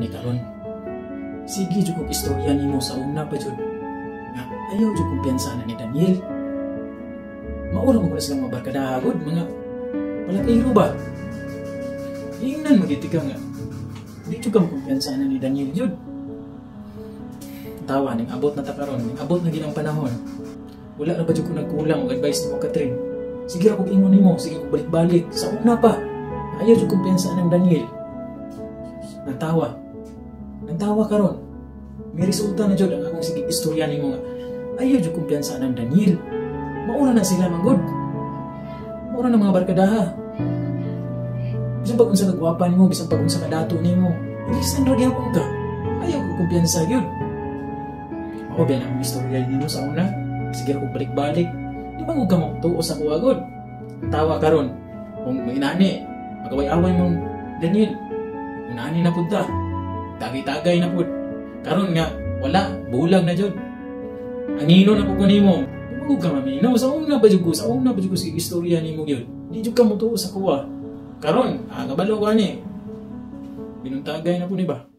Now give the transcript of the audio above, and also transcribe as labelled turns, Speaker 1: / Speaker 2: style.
Speaker 1: ni karon. Sige jud kog istorya nimo sa una pa jud. Nga ayaw jud kumpiyansa na ni Daniel. Mao ra man gud silang mga barkadaha gud, mga palakiro ba? Ingnan magiti ka nga di jud ka makumpiyansa na ni Daniel jud. Tawa ning abot na ta karon, ning abot na gid ang panahon. Wala ra ba jud ko nagkulang og advice nimo, Catherine? Sige ra kog ingon nimo, sige kog balik-balik sa una pa. Ayaw jud kumpiyansa ng Daniel. Nagtawa. Nagtawa karon. May resulta na jud ang akong sige istorya nimo nga ayaw jud kumpiyansa ng Daniel. Maura na sila man gud. Maura na mga barkadaha. Bisan pag unsa ka gwapa nimo, bisan pag unsa ka dato nimo, ilisan ra gyapon ka. Ayaw ko kumpiyansa gyud. Ako ba na akong istorya nimo sa una? Sige ra kog balik-balik. Di ba ka mo tuo sa kuha gud? Tawa karon. Kung inani, magaway-away mong Daniel. Unani na pud ta. Tagay-tagay na pud. Karon nga wala, bulag na jud. Angino na pud ko nimo. Di ba ka maminaw? Sa una ba jud ko, sa una ba jud ko sige istorya nimo gyud. Di jud ka mo tuo sa kuha. Karon, kabalo ko ani. Binuntagay na pud ni ba?